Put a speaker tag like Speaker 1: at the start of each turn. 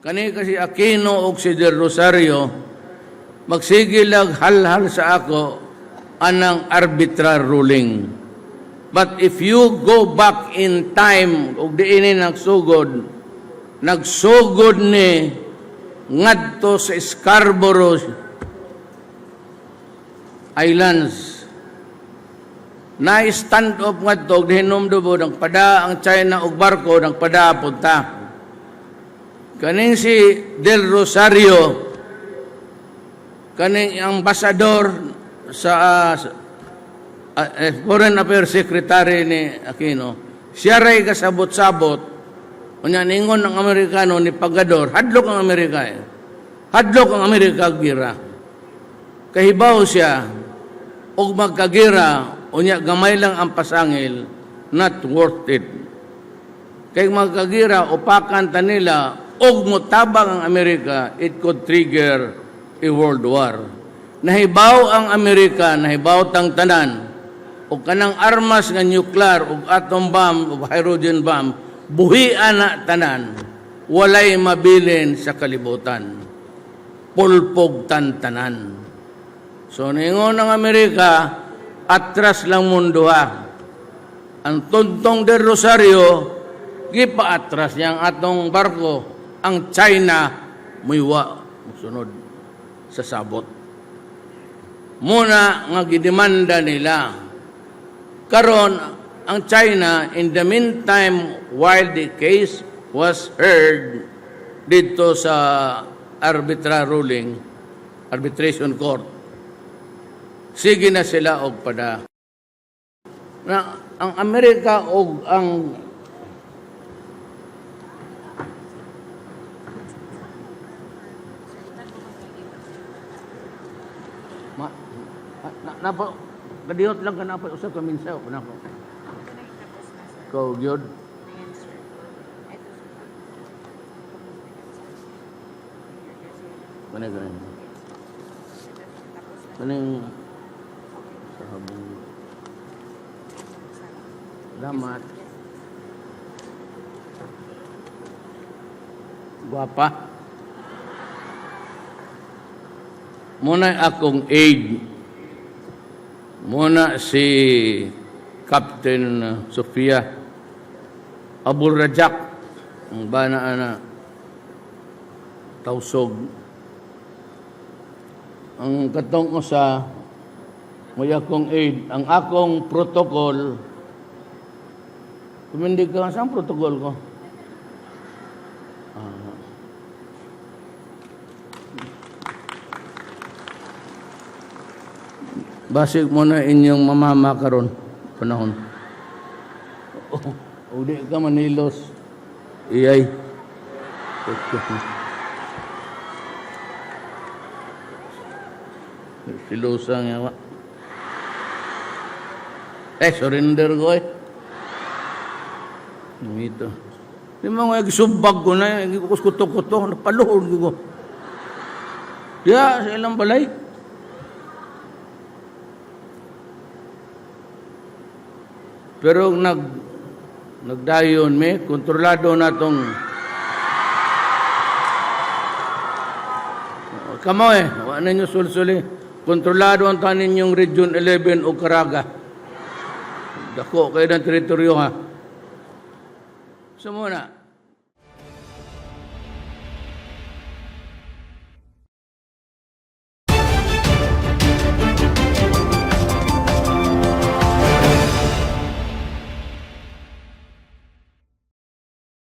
Speaker 1: Kani kasi Aquino og si Del Rosario magsige lag halhal sa ako anang arbitral ruling. But if you go back in time ug diini nagsugod, nagsugod ni ngadto sa Scarborough Islands na stand off ngadto og hinumdumo nagpada ang China og barko, nagpada punta. Kaning si Del Rosario, kaning ambasador sa Foreign Affairs Secretary ni Aquino, siya ray kasabot-sabot. Unya ningon ang Amerikano ni Pagador, hadlok ang Amerika eh. Hadlok ang Amerika gira. Kahibaw siya og magkagira, unya gamay lang ang pasangil, not worth it. Kay magkagira, upakan ta nila og mutabang ang Amerika, it could trigger a world war. Nahibaw ang Amerika, nahibaw tang tanan, og kanang armas nga nuclear ug atom bomb ug hydrogen bomb, buhi ana tanan, walay mabilin sa kalibutan. Pulpog tan tanan. So ningon ang Amerika, atras lang mundo ha. Ang Tontong del Rosario, gipaatras niya ang atong barko. Ang China, muywa, musunod sa sabot. Muna nga gidemanda nila. Karon, ang China, in the meantime, while the case was heard dito sa arbitral ruling, arbitration court, sige na sila og pada. Na, ang Amerika og ang ma, na, na, na, kadiyot lang ka na pa usab ka minsa ko na ko. Ikaw gyud.
Speaker 2: Ayan, sir. Ito, sir.
Speaker 1: Kani kani.
Speaker 2: Tapos na.
Speaker 1: Kaning sa habong. Salamat. Gwapa. Muna akong aide. Muna si Captain Sofia Abul Rajak. Ang bana ana tausog. Ang katong usa may akong aide, ang akong protocol. Tumindig ka, saan protocol ko? Ah. Basig mo na inyong mamama karon panahon. Oh, o di ka manilos. Iyay. Silosa nga wa. Eh, surrender ko eh. Ito. Di mo nga gisubag ko na, kuto-kuto, napaluhod ko. Diya, sa ilang balay. Pero nagdayon me, kontrolado na tong kamo eh, wala ninyo sulsuli. Kontrolado ang tanin yung Region 11 o Caraga. Dako kayo ng teritoryo ha. So muna,